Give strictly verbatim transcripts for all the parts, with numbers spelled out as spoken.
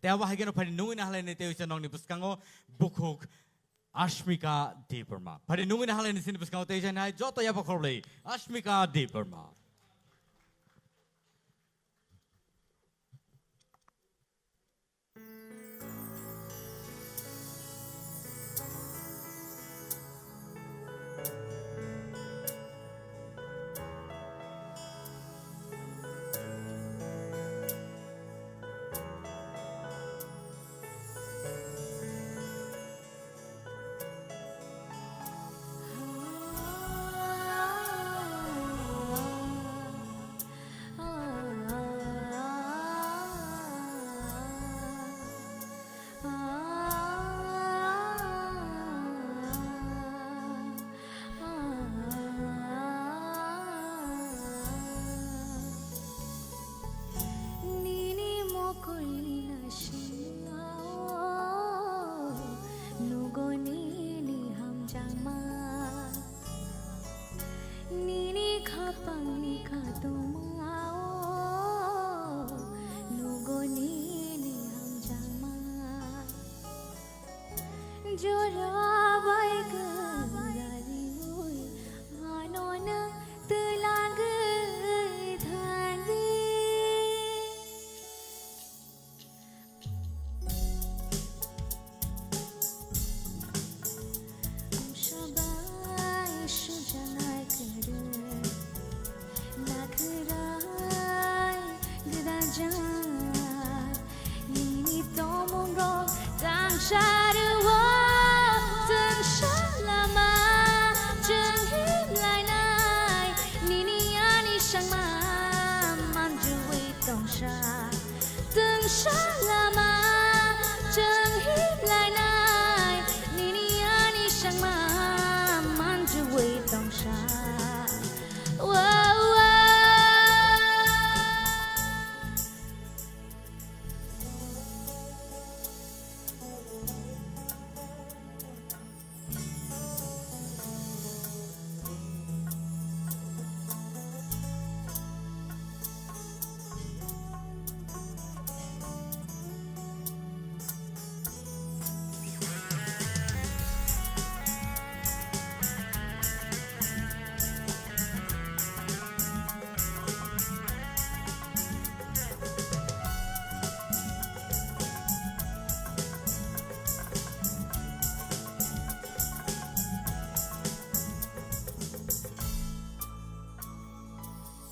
Tei abo hai kheno phaidi nungwi nahalaini tei uisa nokni bwskango bukhuk Ashmika Debbarma. Phaidi nungwi nahalaini sini bwskango tei jani hai joto yapha khorblai Ashmika Debbarma. Nini mokolni naisingao nugo nini hamjakma. Nini khapangni kadumao nugo nini hamjakma. Jora bai kwrariui ano nwng twlangwi thangdi. Sabai sujanai kwrwi. Nakhrai gwdajak nini tongmungrok tangsa rwo, tungsa lama chwng himlainai nini ani sangma manjui tongsa. Tungsa lama chwng himlainai nini ani sangma manjui tongsa. Wow, wow.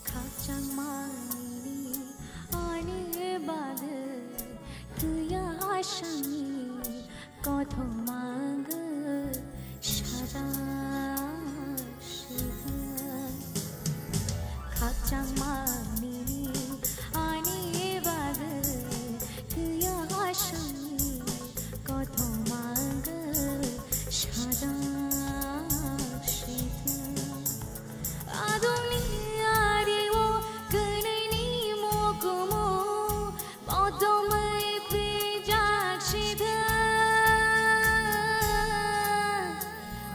Khakchangmani ani bagwi twiya asangni kothoma wngwi sajak sika. Khakchangmani ani bagwi twiya asangni kothoma wngwi sajak sika. Adongni ario kwnwini mokumu motomwi pijak sida.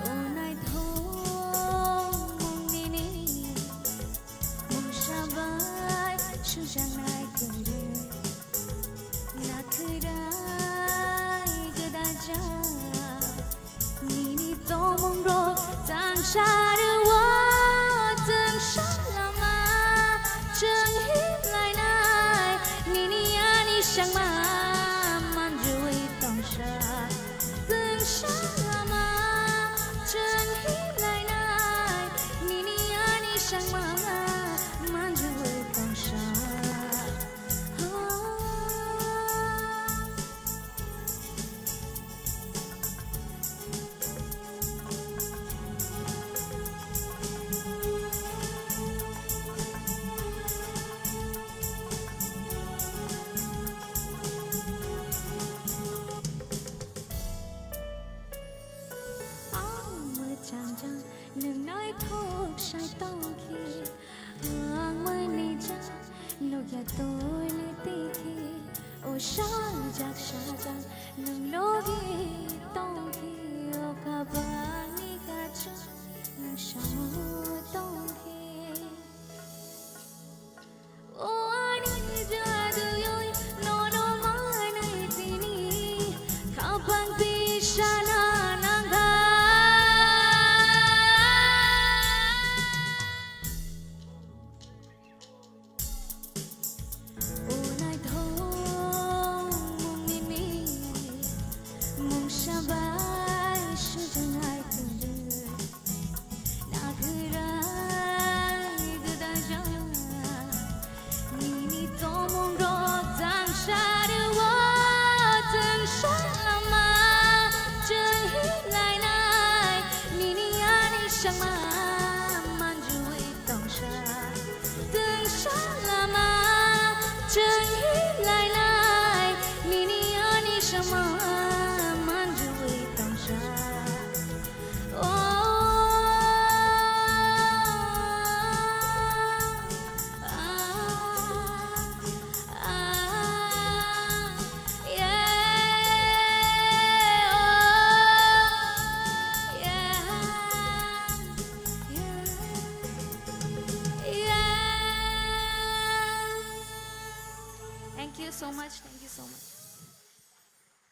O naithok mung nini mungsa bai sujaknai kwrwi. Nakhrai gwdajak nini tongmungrok tangsa rwo, tungsa lama chwng himlainai nini ani sangma manjui tongsa. Tungsa lama chwng himlainai nini ani sangma manjui tongsa. Ang mwchang jang nwng naithok sai tongkhe, ang mwnwi jang nukya tole tikhe. O sajak sajak nwng logi tongkhe, o kabangni kachu nwng samo tongkhe. O ani jaduyoi nono manwi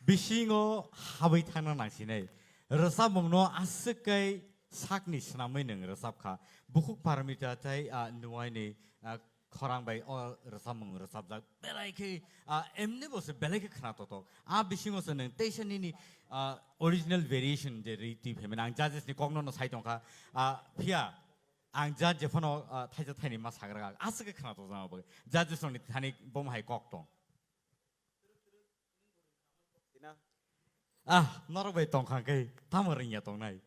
Bisingo habwi thangna nangsinai. Rwchapmungno aswk kai sakni swnamwi nwng rwchap kha. Bukhuk Parmita tei, ah, Nuaini, ah, khorang bai o rwchapmung rwchapjak. Belai khe, ah, emni bo se belai khe khna totok. A bisingo se nwng teisa nini, ah, original variation je ri twi phaimani ang judges ni kokno no sai tongkha. Ah, phiya ang judge je phano, ah, thaisa thaini ma sagra aswk khe khna tokjak abo. Judges rokni thani bomo hai kok tong. Tina. Ah, norok bai tongkha khe tamo ringya tongnai.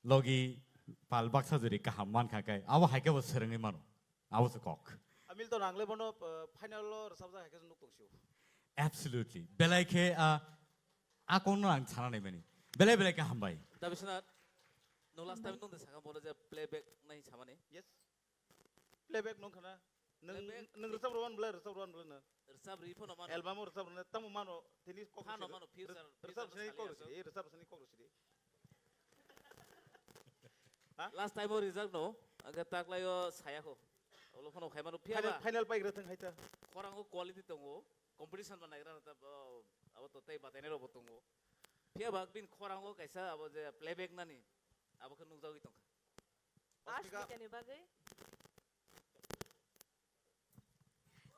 Logi pal baksa juri kaham mankha khe abo hai khe bo swrwngwi mano. Abo se kok. Amil to nangle bono, uh, final lo rwchapjak hai khe nuk tongsiu. Absolutely. Belai khe, ah, a kokno ang sana nai mani. Belai belai khe hambai. Dabi Sinath, no last time nung de saka bono je playback nai samani. Yes. Playback nung khana. Nung, playback. Nung rwchap rwan bla, rwchap rwan bla na. Rwchap ri phano mano. Album o rwchap rwan, tamo mano, tini kok phano rwchap. Mano, future, rwchap future sini kok rwchap, rwchap sini kok rwchap. Ha? Last time o rijak no, aga taklai o saya kho. Olo phano khai mano phiya ba. Final, final pai gra thang hai ta. Khorang o quality tongo, competition ba naigra ta, oh, abo to tei batai nai rok bo tongo. Phiya ba bin khorang o kaisa abo je playback nani, abo khe nukjagwi tongkha. Ospika. Ospika ni bagwi.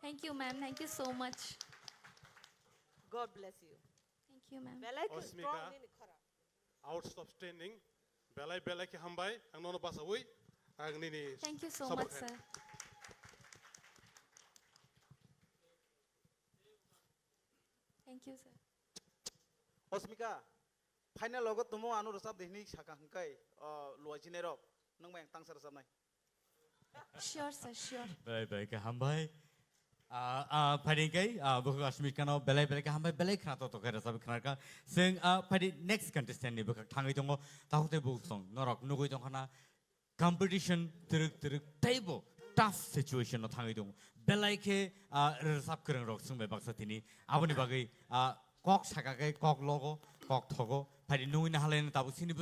Thank you, ma'am. Thank you so much. God bless you. Thank you, ma'am. Belai khe Osmika. Strong nini khorang. Outstanding. Belai belai khe hambai. Ang nono basawi. Ang nini Thank you so support much, khai. Sir. Thank you, sir. Osmika, final logo tumo ano rwchap de hinwi saka hwnkhe, o, luaichinai rok. Nung bai ang tangsa rwchapnai. Sure, sir, sure. Belai belai khe hambai. Ah, ah, phaidi khe, ah, bukhuk Asmikano belai belai khe hambai, belai khna to to khe rwchap khna kha. Seng, ah, phaidi next contestant ni bukhuk thangwi tongo, takhuk tei bukhuk song norok nugwi tongkha na competition twrwk twrwk teibo tough situation no thangwi tongo. Belai khe, ah, rwchap kwrwng rok swng bai baksa tini aboni bagwi, ah, kok saka khe kok logo, kok thogo, phaidi nugwi nahalai tabuk sini